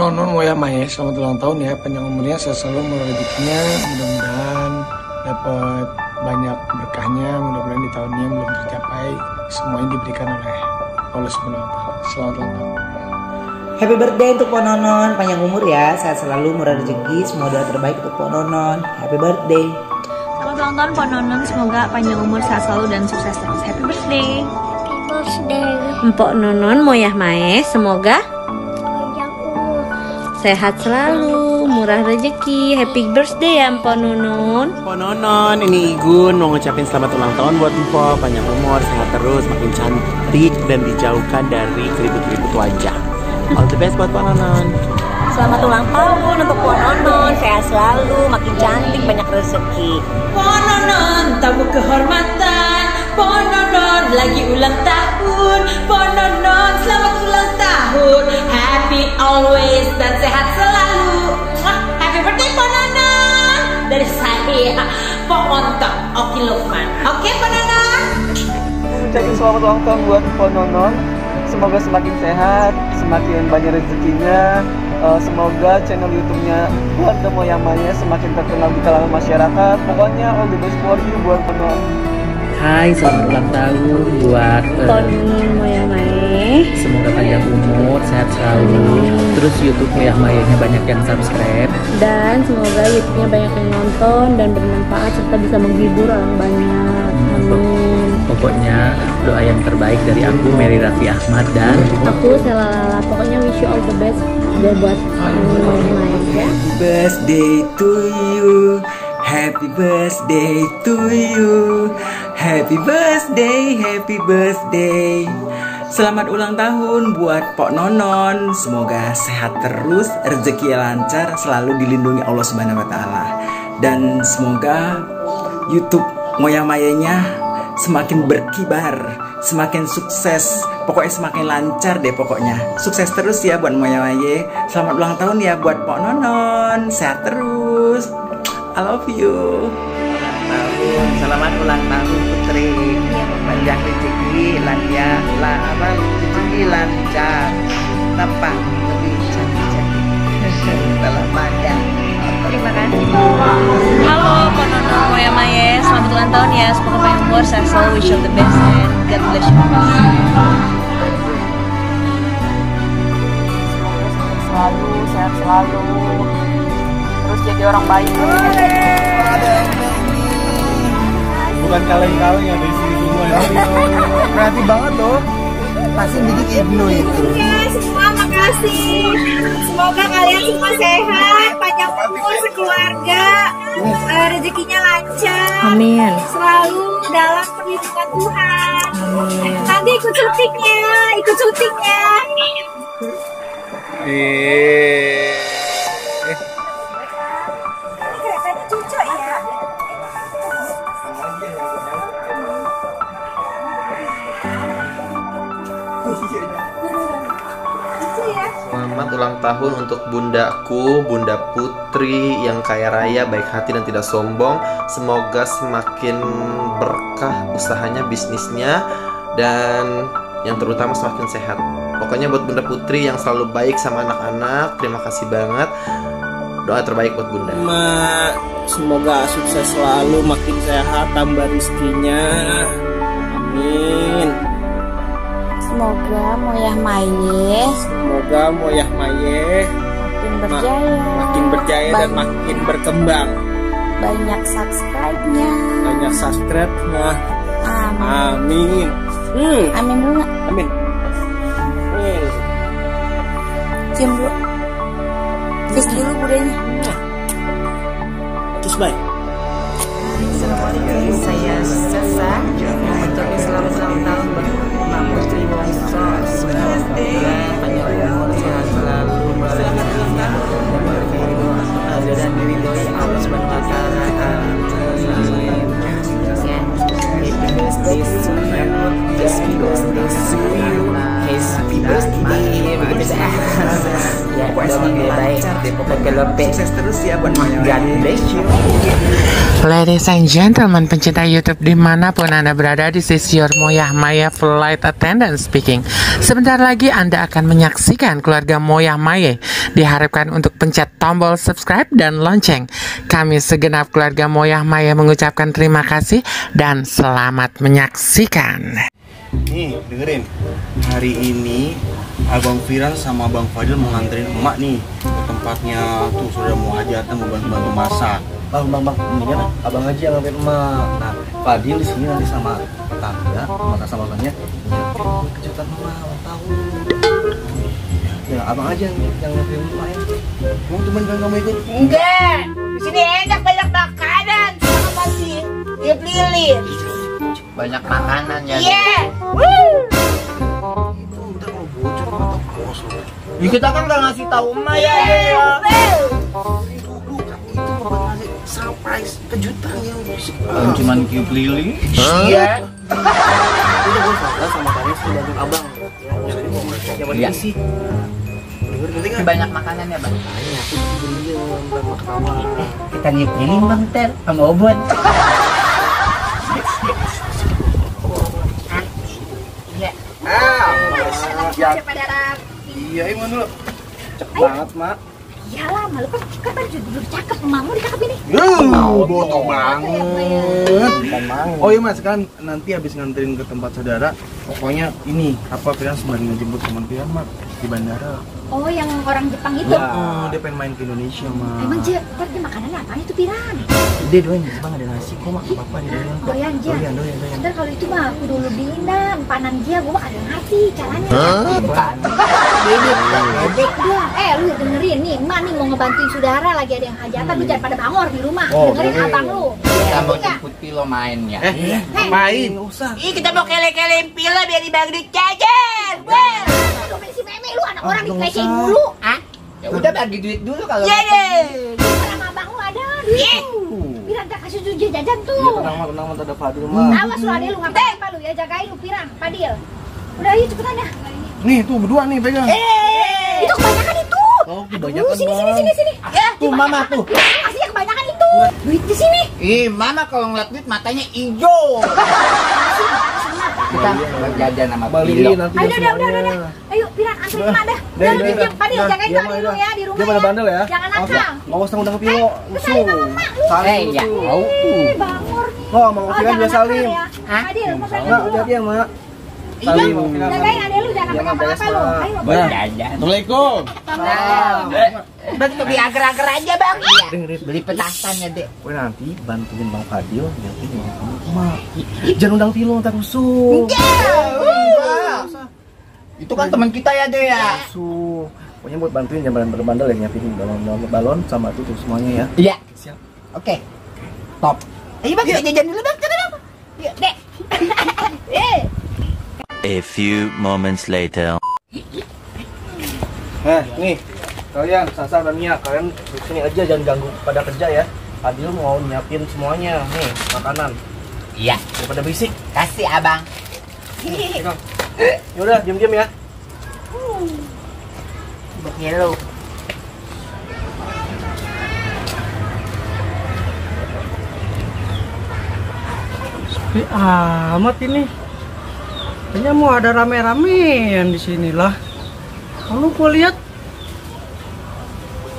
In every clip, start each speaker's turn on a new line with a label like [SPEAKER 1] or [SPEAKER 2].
[SPEAKER 1] Nonon Moya Mae, selamat ulang tahun ya, panjang umurnya, sehat selalu, murah rezekinya, mudah-mudahan dapat banyak berkahnya, mudah-mudahan di tahunnya belum tercapai, semuanya diberikan oleh Allah Subhanahu wa Ta'ala. Selamat ulang tahun.
[SPEAKER 2] Happy birthday untuk Pok Nonon, panjang umur ya, sehat selalu, murah rezeki, semua doa terbaik untuk Pok Nonon. Happy birthday.
[SPEAKER 3] Selamat ulang tahun Pok Nonon, semoga panjang umur, sehat selalu dan sukses terus. Happy birthday.
[SPEAKER 4] Mpok Nonon Moya Mae, semoga sehat selalu, murah rezeki. Happy birthday ya Mpok Nonon.
[SPEAKER 5] Mpok Nonon, ini Igun mau ngucapin selamat ulang tahun buat Mpok, panjang umur, sehat terus, makin cantik dan dijauhkan dari keribut-keribut wajah. All the best buat Mpok Nonon.
[SPEAKER 4] Selamat ulang tahun untuk Mpok Nonon, sehat selalu, makin cantik, banyak rezeki.
[SPEAKER 6] Mpok Nonon, tamu kehormatan. Mpok Nonon lagi ulang tahun. Mpok Nonon, selamat ulang tahun. Happy always dan sehat selalu. Happy birthday Mpok Nonon. Dari saya, Mpok Ontok, Oki Lukman. Oke Mpok Nonon.
[SPEAKER 7] Ucapin selamat ulang tahun buat Mpok Nonon. Semoga semakin sehat, semakin banyak rezekinya. Semoga channel YouTube-nya Keluarga Moya Mae semakin terkenal di kalangan masyarakat. Pokoknya all the best for you buat Mpok Nonon.
[SPEAKER 8] Hai, selamat ulang tahun buat
[SPEAKER 4] Mpok Nonon Moya Mae.
[SPEAKER 8] semoga panjang umur, sehat selalu. Terus YouTube Moya Mae-nya banyak yang subscribe.
[SPEAKER 4] Dan semoga YouTube-nya banyak yang nonton dan bermanfaat serta bisa menghibur orang banyak. Amin.
[SPEAKER 8] Pokoknya doa yang terbaik dari aku, Mary Raffi Ahmad, dan
[SPEAKER 4] Aku Selalala. Pokoknya wish you all the best buat Moya Mae ya.
[SPEAKER 2] Happy birthday to you. Happy birthday to you. Happy birthday, happy birthday. Selamat ulang tahun buat Pok Nonon. Semoga sehat terus, rezeki lancar, selalu dilindungi Allah Subhanahu wa Ta'ala. Dan semoga YouTube Moya Mae-nya semakin berkibar, semakin sukses. Pokoknya semakin lancar deh pokoknya. Sukses terus ya buat Moya Mae. Selamat ulang tahun ya buat Pok Nonon. Sehat terus. I love you.
[SPEAKER 5] Selamat ulang tahun Putri, panjang rezeki, rezeki lancar, tampak lebih cantik dalam badan.
[SPEAKER 3] Terima kasih. Halo Pok Nonon Moya Mae, selamat ulang tahun ya, semoga panjang umur, sehat selalu, wish you the best and God bless you.
[SPEAKER 7] Semoga selalu, sehat selalu, terus jadi orang baik. Bukan kaleng-kaleng yang di sini semua ya. Kreatif banget loh. Pasti bikin Ibnu itu.
[SPEAKER 6] Ya semua makasih. Semoga kalian semua sehat, panjang umur sekeluarga, rezekinya lancar.
[SPEAKER 4] Amin.
[SPEAKER 6] Selalu dalam perlindungan Tuhan.
[SPEAKER 4] Amin.
[SPEAKER 6] Nanti ikut syutingnya. Keretanya cucu ya.
[SPEAKER 9] Selamat ulang tahun untuk bundaku, Bunda Putri yang kaya raya, baik hati dan tidak sombong. Semoga semakin berkah usahanya, bisnisnya, dan yang terutama semakin sehat. Pokoknya buat Bunda Putri yang selalu baik sama anak-anak, terima kasih banget. Doa terbaik buat Bunda.
[SPEAKER 7] Mak, semoga sukses selalu, makin sehat, tambah rezekinya. Amin.
[SPEAKER 4] Semoga Moya Mae
[SPEAKER 7] makin berjaya dan makin berkembang.
[SPEAKER 4] banyak subscribe-nya.
[SPEAKER 7] Banyak subscribe-nya.
[SPEAKER 4] Amin.
[SPEAKER 7] Amin.
[SPEAKER 4] Amin dulu nggak?
[SPEAKER 7] Amin.
[SPEAKER 4] Cium dulu. Kiss dulu budanya.
[SPEAKER 7] Kiss bye.
[SPEAKER 10] Assalamualaikum, saya Sasa. Mengucapkan selamat ulang tahun buat Mbak Putri Wongso. Semoga panjang umur, sehat selalu, selamat ulang tahun dan diridhoi Allah Subhanahu wa Ta'ala. Happy birthday to you. Happy birthday to you. Happy birthday. Ya, doa baik. Pokoknya
[SPEAKER 2] Penelope. Sukses terus ya buat Maya. God bless you.
[SPEAKER 5] Ladies and gentlemen, pencinta YouTube dimanapun Anda berada, this is your Moyah Maya Flight Attendant speaking. Sebentar lagi Anda akan menyaksikan keluarga Moyah Maya. Diharapkan untuk pencet tombol subscribe dan lonceng. Kami segenap keluarga Moyah Maya mengucapkan terima kasih dan selamat menyaksikan.
[SPEAKER 11] Nih, dengerin. Hari ini Abang Firan sama Abang Fadil mau nganterin emak nih ke tempatnya tuh, sudah mau hajatan, mau bantu masak.
[SPEAKER 7] Bang, ini kan abang aja yang nganterin emak. Nah, Fadil di sini nanti sama tetangga, maka sama abangnya nyiapin kejutan emak ulang tahun. Ya, abang aja yang nganterin emak ya.
[SPEAKER 11] Mau temen kan kamu ikut?
[SPEAKER 6] Enggak, di sini enak, banyak makanan. Sama sih, dia lilin.
[SPEAKER 10] Banyak makanan ya.
[SPEAKER 6] Iya.
[SPEAKER 10] Ya, kita kan udah ngasih tahu emak ya.
[SPEAKER 11] Surprise, kejutan yang
[SPEAKER 10] Cuman kiuk lili.
[SPEAKER 11] Iya.
[SPEAKER 7] Udah gue salah sama kalian sih bantuin abang. Yang penting sih.
[SPEAKER 10] Banyak makanan ya bang.
[SPEAKER 2] Kita ngipilin bang Ter sama obot.
[SPEAKER 11] Iya, emang dulu.
[SPEAKER 7] Cakep banget, Mak.
[SPEAKER 6] Iyalah, malu kan kapan dulu cakep, emakmu dicakep ini.
[SPEAKER 11] Botol banget. Oh iya Mas, kan nanti habis nganterin ke tempat saudara, pokoknya ini apa Firan sembari ngejemput teman Firan Mak di bandara.
[SPEAKER 6] Oh, yang orang Jepang itu?
[SPEAKER 11] Ya, dia pengen main ke Indonesia Mak.
[SPEAKER 6] Emang dia makanannya apaan itu Piran?
[SPEAKER 11] Dia doain di Jepang ada nasi kok Mak, apa-apa di dalam.
[SPEAKER 6] Doyan dia.
[SPEAKER 11] Doyan.
[SPEAKER 6] Ntar kalau itu mah aku dulu bilang panan dia, gua mah kagak ngerti caranya. Bebek dia. Lu dengerin nih, emak nih mau ngebantuin saudara lagi ada yang hajatan, lu jangan pada bangor di rumah. Dengerin abang lu.
[SPEAKER 10] Kita mau jemput Pilo main ya.
[SPEAKER 11] Main.
[SPEAKER 6] Ih, kita mau kele-kelein Pilo biar dibagi duit jajan. Wah, si meme lu anak orang dikelecehin mulu.
[SPEAKER 10] Ya udah bagi duit dulu kalau.
[SPEAKER 6] Iya deh. Sama abang lu ada duit. Piran tak kasih duit jajan tuh.
[SPEAKER 7] Iya, tenang, ada Fadil Mak.
[SPEAKER 6] Awas lu adek lu ngapain lu ya, jagain lu Piran, Fadil. Udah ayo cepetan ya.
[SPEAKER 11] Nih tuh berdua nih pegang.
[SPEAKER 6] Itu kebanyakan itu.
[SPEAKER 11] Oh, kebanyakan.
[SPEAKER 6] Sini. Ya,
[SPEAKER 10] Tuh mama tuh.
[SPEAKER 6] Kasih kebanyakan itu. Duit di sini.
[SPEAKER 10] Ih, mama kalau ngeliat duit matanya hijau. Kita jajan sama Pilo.
[SPEAKER 6] Ayo udah. Ayo Piran anterin emak dah. Udah lu pinjam Fadil, jagain Fadil lu ya di rumah.
[SPEAKER 7] Dia pada bandel ya.
[SPEAKER 6] Jangan nakal.
[SPEAKER 7] Mau undang Pilo.
[SPEAKER 6] Salim sama emak lu.
[SPEAKER 10] Ya mau.
[SPEAKER 6] Bangor nih.
[SPEAKER 7] Oh, mau Firan juga salim.
[SPEAKER 6] Fadil, mau
[SPEAKER 7] Mak, hati-hati ya, Mak.
[SPEAKER 6] Iya, jagain adek lu jangan apa-apa lu. Ayo.
[SPEAKER 10] Jajan.
[SPEAKER 11] Assalamualaikum.
[SPEAKER 10] Bang, beli agar-agar aja bang. Beli petasan ya dek.
[SPEAKER 7] Gue nanti bantuin Bang Fadil nyiapin ulang tahun Mak. Jangan undang Pilo, ntar rusuh.
[SPEAKER 10] Itu kan teman kita ya dek ya.
[SPEAKER 7] Rusuh. Pokoknya buat bantuin jangan berbandel ya, nyiapin balon sama itu tuh semuanya ya.
[SPEAKER 10] Iya.
[SPEAKER 7] Siap.
[SPEAKER 10] Oke. Top. Ayo bang, kita jajan dulu bang.
[SPEAKER 6] Yuk, Dek.
[SPEAKER 12] A few moments later.
[SPEAKER 7] Nih, kalian Sasa dan Mia, kalian di sini aja jangan ganggu pada kerja ya. Adil mau nyiapin semuanya nih makanan.
[SPEAKER 10] Iya.
[SPEAKER 7] Daripada berisik.
[SPEAKER 10] Kasih abang.
[SPEAKER 7] Yaudah, diam-diam ya.
[SPEAKER 10] Baknya lo.
[SPEAKER 13] Sepi amat ini. Kayaknya mau ada rame-ramean di sinilah. Kalau gua lihat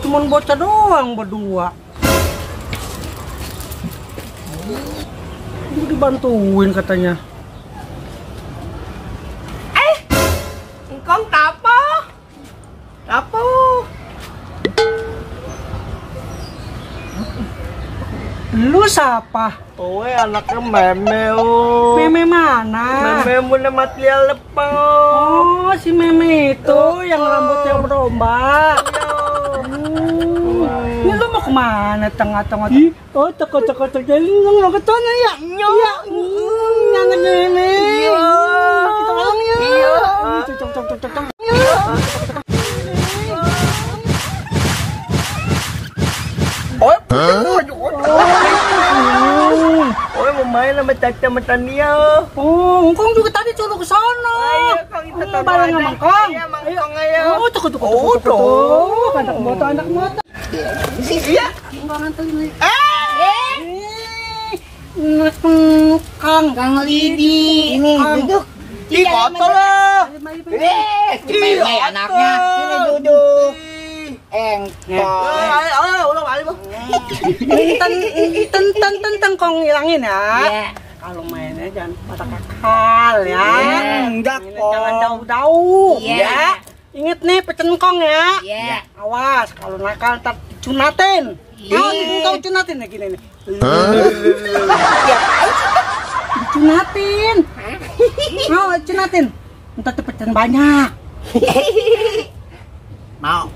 [SPEAKER 13] cuman bocah doang berdua. Gua dibantuin katanya.
[SPEAKER 6] Engkong tapo?
[SPEAKER 13] Apa? Lu siapa?
[SPEAKER 7] Oh, anaknya Meme.
[SPEAKER 13] Meme mana?
[SPEAKER 7] Meme udah mati lepang.
[SPEAKER 13] Oh, si Meme itu yang rambutnya berombak. Ini lu mau kemana tengah-tengah? Oh, teko-teko jadi nggak ketanya ya? Iya. Nyangat Meme. Kita ulang ya. Iya. Cocok.
[SPEAKER 7] Oh, mau main sama Caca sama Tania.
[SPEAKER 13] Oh, Kong juga tadi suruh ke sana.
[SPEAKER 7] Ayo, Kang, kita tahu
[SPEAKER 13] bareng sama Kong.
[SPEAKER 7] Ayo, Kang, ayo.
[SPEAKER 13] Oh, tuh. Anak motor. Iya. Kang Lidi. Ini duduk. Di foto loh. Ini anaknya. Sini duduk. Ulang kali bang. Tentang kong hilangin ya. Kalau mainnya jangan pada kakal ya. Enggak kok. Jangan jauh-jauh ya. Ingat nih pecenkong ya. Awas kalau nakal ntar cunatin. Kau cunatin ya gini nih. Cunatin. Mau cunatin. Ntar cepet banyak. Mau.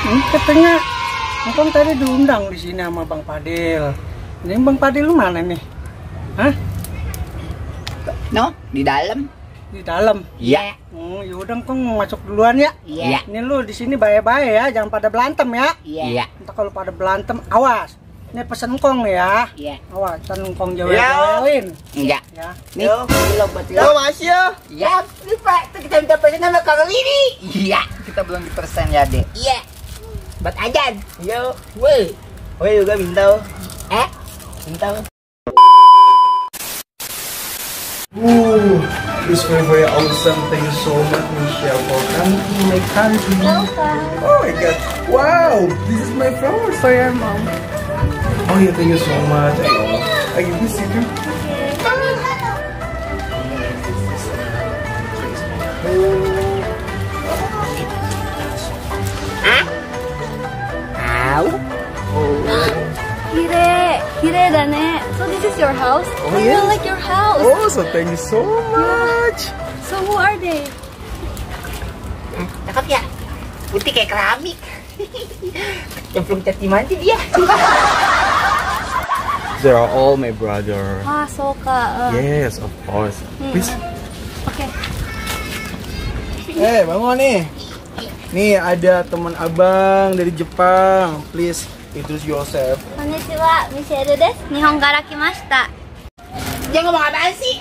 [SPEAKER 13] Ini katanya Engkong tadi diundang di sini sama Bang Fadil. Ini Bang Fadil lu mana nih? Hah?
[SPEAKER 10] No, di dalam.
[SPEAKER 13] Di dalam?
[SPEAKER 10] Iya.
[SPEAKER 13] Yaudah Engkong masuk duluan ya.
[SPEAKER 10] Iya.
[SPEAKER 13] Ini lu di sini baik-baik ya, jangan pada berantem ya.
[SPEAKER 10] Iya.
[SPEAKER 13] Entar kalau pada berantem, awas. Ini pesen Engkong ya.
[SPEAKER 10] Iya.
[SPEAKER 13] Awas, pesen Engkong jawel-jawelin.
[SPEAKER 10] Enggak.
[SPEAKER 13] Ya.
[SPEAKER 10] Nih, kilo buat lo.
[SPEAKER 13] Mas ya.
[SPEAKER 10] Iya. Lupa, kita minta pesen sama Kang Lidi. Iya. Kita belum dipersen ya, Dek. Iya. Buat ajan. Yo. Woi. Woi juga minta. Minta.
[SPEAKER 11] It's very awesome. Thank you so much, Michelle, for coming to my country.
[SPEAKER 4] Welcome.
[SPEAKER 11] Oh my god. Wow, this is my flower
[SPEAKER 4] For your mom.
[SPEAKER 11] Oh yeah, thank you so much. I give this to you.
[SPEAKER 4] Hire da ne. So this is your house?
[SPEAKER 11] Oh,
[SPEAKER 4] I
[SPEAKER 11] yeah?
[SPEAKER 4] feel like your house.
[SPEAKER 11] Oh, so thank you so much.
[SPEAKER 4] So who are they?
[SPEAKER 10] Cakep ya? Putih kayak keramik. Cemplung cat di mana dia?
[SPEAKER 11] They are all my brother.
[SPEAKER 4] Ah, Soka.
[SPEAKER 11] Yes, of course. Please.
[SPEAKER 4] Okay.
[SPEAKER 11] Bangun nih. Nih ada teman abang dari Jepang. Please introduce yourself.
[SPEAKER 4] Konnichiwa, Michelle desu. Nihon kara kimashita.
[SPEAKER 10] Dia ngomong apaan sih?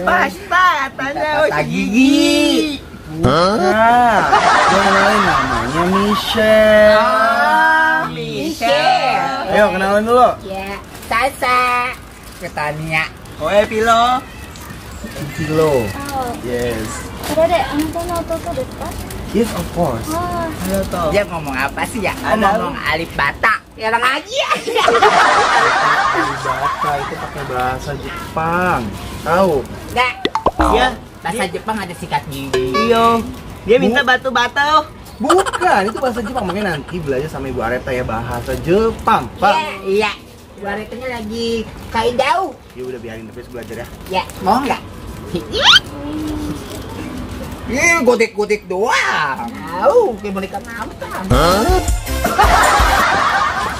[SPEAKER 13] Pasta, tanya
[SPEAKER 10] gigi.
[SPEAKER 11] Nah, dia kenalin namanya Michelle.
[SPEAKER 10] Michelle.
[SPEAKER 11] Ayo kenalan dulu.
[SPEAKER 10] Ya, Sasa. Ketania.
[SPEAKER 13] Oe Pilo.
[SPEAKER 11] Kilo.
[SPEAKER 4] Oh.
[SPEAKER 11] Yes.
[SPEAKER 4] Kare, anata no ototo desu ka?
[SPEAKER 11] Yes, of course.
[SPEAKER 4] Ah.
[SPEAKER 13] Halo toh.
[SPEAKER 10] Dia ngomong apa sih ya? Ngomong alif bata. Ya orang aja.
[SPEAKER 11] Bata itu pakai bahasa Jepang. Tahu?
[SPEAKER 10] Enggak.
[SPEAKER 13] Iya.
[SPEAKER 10] Bahasa Jepang ada sikat gigi.
[SPEAKER 13] Iyo. Dia minta batu-batu.
[SPEAKER 11] Bukan, itu bahasa Jepang. Makanya nanti belajar sama Ibu Areta ya bahasa Jepang, Pak.
[SPEAKER 10] Iya. Waretanya lagi kaidau.
[SPEAKER 11] Ya udah biarin terus belajar ya.
[SPEAKER 10] Ya, mau nggak? Ih, godek-godek doang. Tahu, kayak boneka ngambang.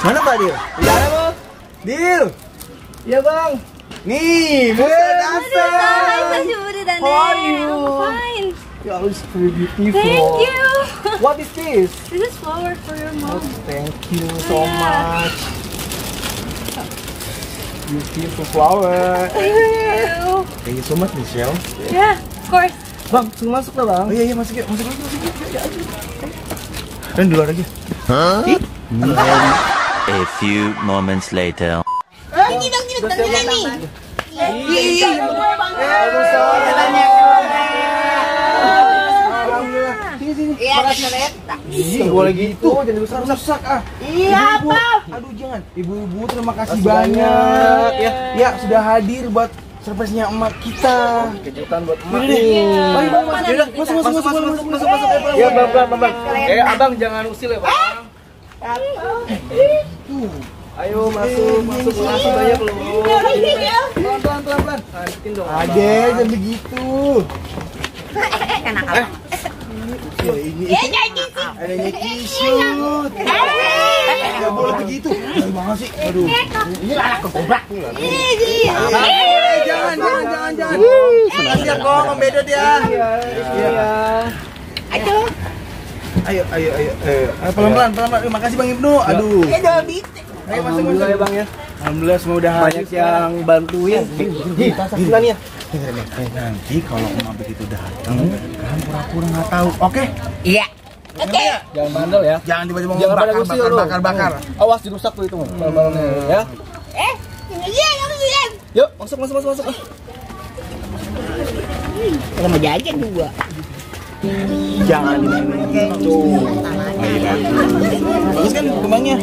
[SPEAKER 11] Mana Pak Dil? Udah ada Bang? Dil. Iya Bang. Nih, Musa.
[SPEAKER 4] Hi, sashiburi da ne.
[SPEAKER 11] How are you?
[SPEAKER 4] I'm fine.
[SPEAKER 11] You are very beautiful.
[SPEAKER 4] Thank you.
[SPEAKER 11] What is this?
[SPEAKER 4] This is flower for your mom.
[SPEAKER 11] Thank you so much. Beautiful flower.
[SPEAKER 4] Thank you.
[SPEAKER 11] Thank you so much, Michelle.
[SPEAKER 4] Yeah, of course.
[SPEAKER 11] Bang, langsung masuk lah Bang. Oh iya, masuk yuk, masuk lagi, masuk lagi. Dan di luar aja.
[SPEAKER 12] A few moments later.
[SPEAKER 10] Ini dong, ini.
[SPEAKER 11] Iya, boleh gitu, jangan rusak ah.
[SPEAKER 10] Iya, apa?
[SPEAKER 11] Aduh, jangan. Ibu-ibu terima kasih banyak ya. Ya, sudah hadir buat surprise-nya emak kita. Kejutan buat emak. Mari Bang, masuk.
[SPEAKER 7] Ya, Bang. Abang jangan usil ya, Bang. Ayo masuk banyak loh. Pelan. Lanjutin dong.
[SPEAKER 11] Ade, jangan begitu.
[SPEAKER 10] Enak apa?
[SPEAKER 11] Ini adanya kisut. Gak boleh begitu. Gimana sih? Aduh.
[SPEAKER 10] Ini anak kegobrak.
[SPEAKER 11] Jangan. Makasih ya kok, Om Bedot ya. Iya. Ayo. Pelan-pelan. Terima kasih Bang Ibnu. Aduh. Ayo masuk ya Bang ya. Alhamdulillah semua udah banyak yang bantuin. Saksikan ya. Nanti kalau emak begitu datang, kan pura-pura nggak tahu. Oke?
[SPEAKER 10] Iya.
[SPEAKER 3] Oke.
[SPEAKER 11] Jangan bandel ya. Jangan tiba-tiba bakar. Awas dirusak tuh itu balonnya ya. Yuk, masuk.
[SPEAKER 3] Kalau mau jajan juga.
[SPEAKER 11] Jangan dimainin tuh. Terus kan kembangnya.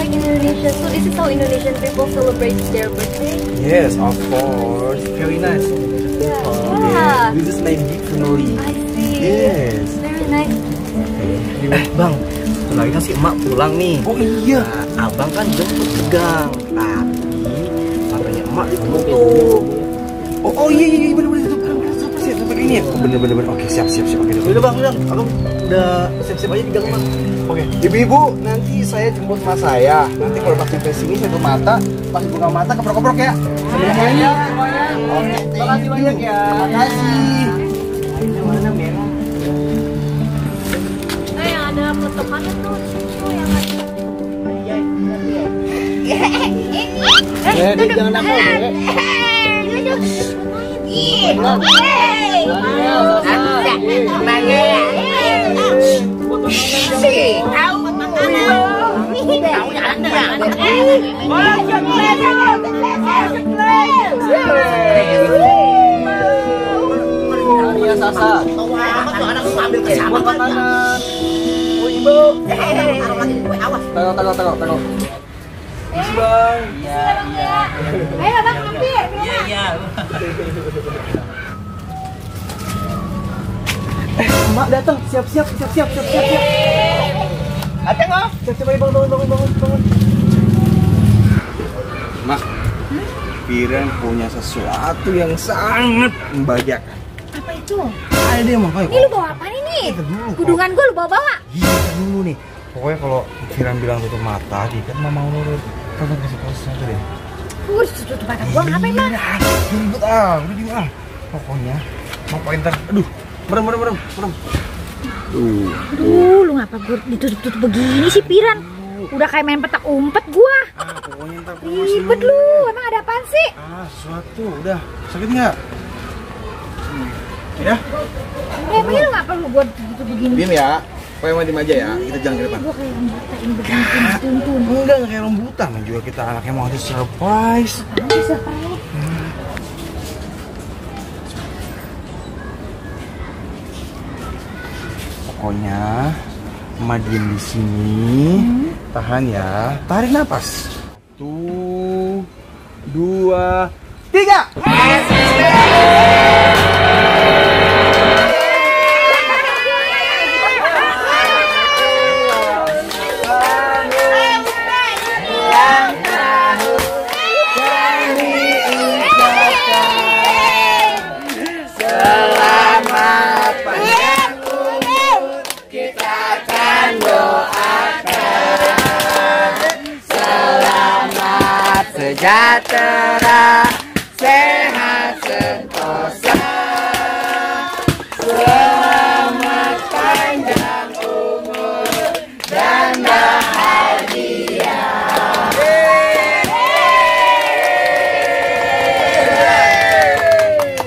[SPEAKER 14] Like Indonesia, so this is how Indonesian people celebrate their birthday?
[SPEAKER 11] Yes, of course. Very nice.
[SPEAKER 14] Yeah.
[SPEAKER 11] This is my big family.
[SPEAKER 14] I see.
[SPEAKER 11] Yes.
[SPEAKER 14] Very nice.
[SPEAKER 11] Bang, lagi kan si emak pulang nih. Oh iya. Nah, abang kan jemput pegang. Tapi katanya emak ditutup. Oh iya bener-bener itu. Siap sampai ini ya. Oh bener. Oke siap. Oke. Udah bang, abang udah siap-siap aja di gang bang. Oke. Ibu-ibu, nanti saya jemput mas saya. Nanti kalau pas sampai sini saya tutup mata, pas buka mata keprok-keprok ya. Semuanya. Oke. Makasih banyak ya. Makasih. Mana merah?
[SPEAKER 14] Yang ada potongannya tuh yang
[SPEAKER 11] Dek, jangan nakal, Dek. Sasa. Ibu. Taruh. Bang. Iya.
[SPEAKER 14] Ayo bang, mampir.
[SPEAKER 10] Iya.
[SPEAKER 11] Emak datang. Siap. Ada nggak? Siap aja bangun. Mak, Piran punya sesuatu yang sangat membahagiakan.
[SPEAKER 14] Apa itu?
[SPEAKER 11] Ada dia mak.
[SPEAKER 14] Ini lu bawa apa nih? Gudungan gue lu bawa.
[SPEAKER 11] Iya, dulu nih. Pokoknya kalau Piran bilang tutup mata, dia kan mau nurut. Kagak kasih tahu sesuatu deh.
[SPEAKER 14] Gue tutup mata gue ngapain bang?
[SPEAKER 11] Ribut udah diem. Pokoknya mau pointer. Aduh, merem.
[SPEAKER 14] Lu ngapa gue ditutup begini sih Piran? Udah kayak main petak umpet gua.
[SPEAKER 11] Pokoknya ntar
[SPEAKER 14] ribet lu, emang ada apaan sih?
[SPEAKER 11] Sesuatu, udah. Sakit nggak? Ya?
[SPEAKER 14] Emangnya lu ngapa lu gua ditutup begini?
[SPEAKER 11] Diam ya. Pokoknya mandi aja ya, kita jalan ke depan.
[SPEAKER 14] Gua kayak rembutan ini begini.
[SPEAKER 11] Enggak kayak rembutan, juga kita anaknya mau ngasih surprise.
[SPEAKER 14] Surprise?
[SPEAKER 11] Pokoknya Emak diem di sini, tahan ya, tarik napas. 1, 2, 3.
[SPEAKER 5] Sejahtera, sehat sentosa, selamat panjang umur dan bahagia.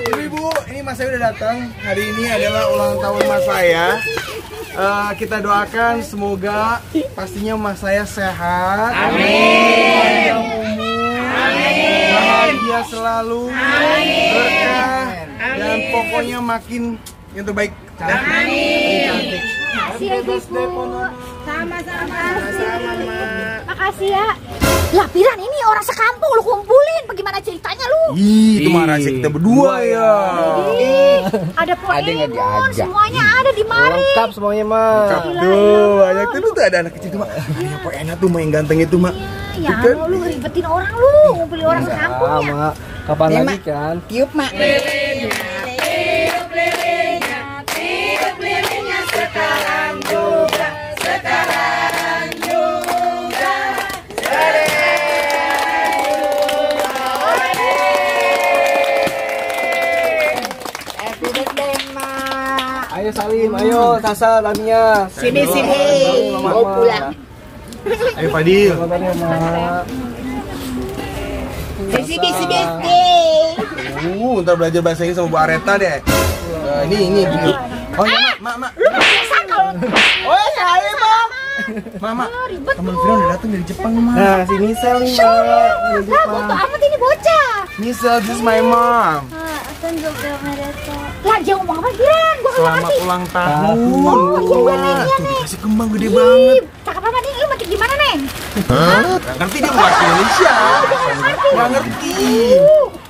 [SPEAKER 11] Ibu-ibu, ini mas saya udah datang. Hari ini adalah ulang tahun mas saya. Kita doakan semoga pastinya mas saya sehat. Amin. Bahagia selalu, berkah, dan pokoknya makin yang terbaik. Amin.
[SPEAKER 14] Makasih ya Ibu. Sama-sama. Makasih ya. Lah Piran, ini orang sekampung lu kumpulin. Bagaimana ceritanya lu?
[SPEAKER 11] Itu mah rahasia kita berdua ya.
[SPEAKER 14] Ada Poemon, semuanya ada di mari.
[SPEAKER 11] Lengkap semuanya mah. Lengkap tuh, banyak tuh tuh ada anak kecil tuh mah. Ada Poena tuh mah yang ganteng itu mah.
[SPEAKER 14] Ya, lu ngeribetin orang lu, ngumpulin orang sekampung ya.
[SPEAKER 11] Mak, kapan lagi kan?
[SPEAKER 3] Tiup mak.
[SPEAKER 5] Tiup lilinnya sekarang juga.
[SPEAKER 3] Happy birthday mak.
[SPEAKER 11] Ayo Salim, ayo Sasa, Lamia.
[SPEAKER 3] Sini mau pulang.
[SPEAKER 11] Ayo Fadil.
[SPEAKER 3] Sini birthday.
[SPEAKER 11] Ntar belajar bahasa Inggris sama Bu Areta deh. Ini gini. Oh ya, Mak.
[SPEAKER 14] Lu biasa kalau.
[SPEAKER 11] Oh, saya, Bang. Mama,
[SPEAKER 14] Ribet
[SPEAKER 11] teman
[SPEAKER 14] lu.
[SPEAKER 11] Fira udah datang dari Jepang, Mak.
[SPEAKER 7] Nah, si Misel nih, Mak. Dari
[SPEAKER 14] Lah,
[SPEAKER 7] Jepang.
[SPEAKER 14] foto amat ini bocah.
[SPEAKER 11] Misel, this is my mom.
[SPEAKER 14] Akan juga mereka. Lah, jangan ngomong apa Firan, gua kagak
[SPEAKER 11] Selamat
[SPEAKER 14] ngerti.
[SPEAKER 11] ulang tahun.
[SPEAKER 14] Oh, iya, Neng.
[SPEAKER 11] Dikasih kembang gede banget.
[SPEAKER 14] Cakep apa nih? Lu matik gimana, Neng?
[SPEAKER 11] Hah? Gak ngerti dia bahasa Indonesia. Gak ngerti.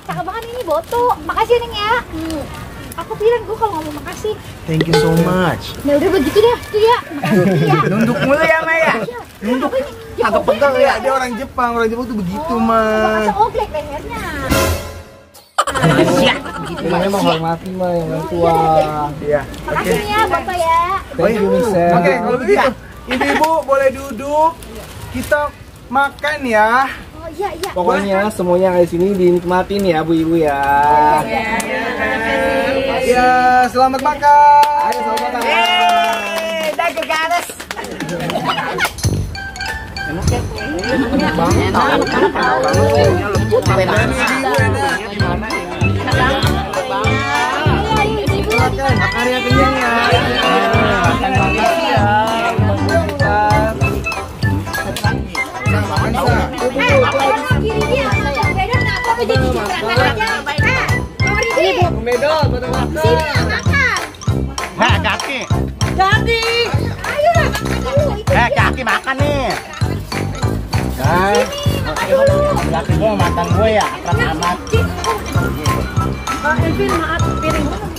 [SPEAKER 14] Cakep banget ini Boto. Makasih Neng ya. Aku Firan, gua kalau ngomong makasih.
[SPEAKER 11] Thank you so much.
[SPEAKER 14] Nah udah begitu dah, tuh ya. Makasih ya.
[SPEAKER 11] Nunduk mulu ya, Maya.
[SPEAKER 14] Nunduk.
[SPEAKER 11] Agak pegel ya. Dia orang Jepang tuh begitu, Mah.
[SPEAKER 14] Masa oblek lehernya.
[SPEAKER 7] Namanya menghormati mah yang orang tua.
[SPEAKER 11] Iya.
[SPEAKER 14] Makasih ya Bapak ya.
[SPEAKER 7] Thank you, Misel.
[SPEAKER 11] Oke, kalau begitu, ibu-ibu boleh duduk. Kita makan ya.
[SPEAKER 14] Oh iya iya.
[SPEAKER 7] Pokoknya semuanya yang ada di sini dinikmatin ya, Bu Ibu ya.
[SPEAKER 11] Ya, selamat makan.
[SPEAKER 7] Ayo selamat makan.
[SPEAKER 13] Dagu ke atas.
[SPEAKER 11] Makannya kenyang ya. Makan ya.
[SPEAKER 13] Kaki.
[SPEAKER 14] Ayo lah makan dulu.
[SPEAKER 13] Kaki makan nih.
[SPEAKER 14] Laki
[SPEAKER 13] gue mantan gue ya, akrab amat.
[SPEAKER 4] Elvin maaf piring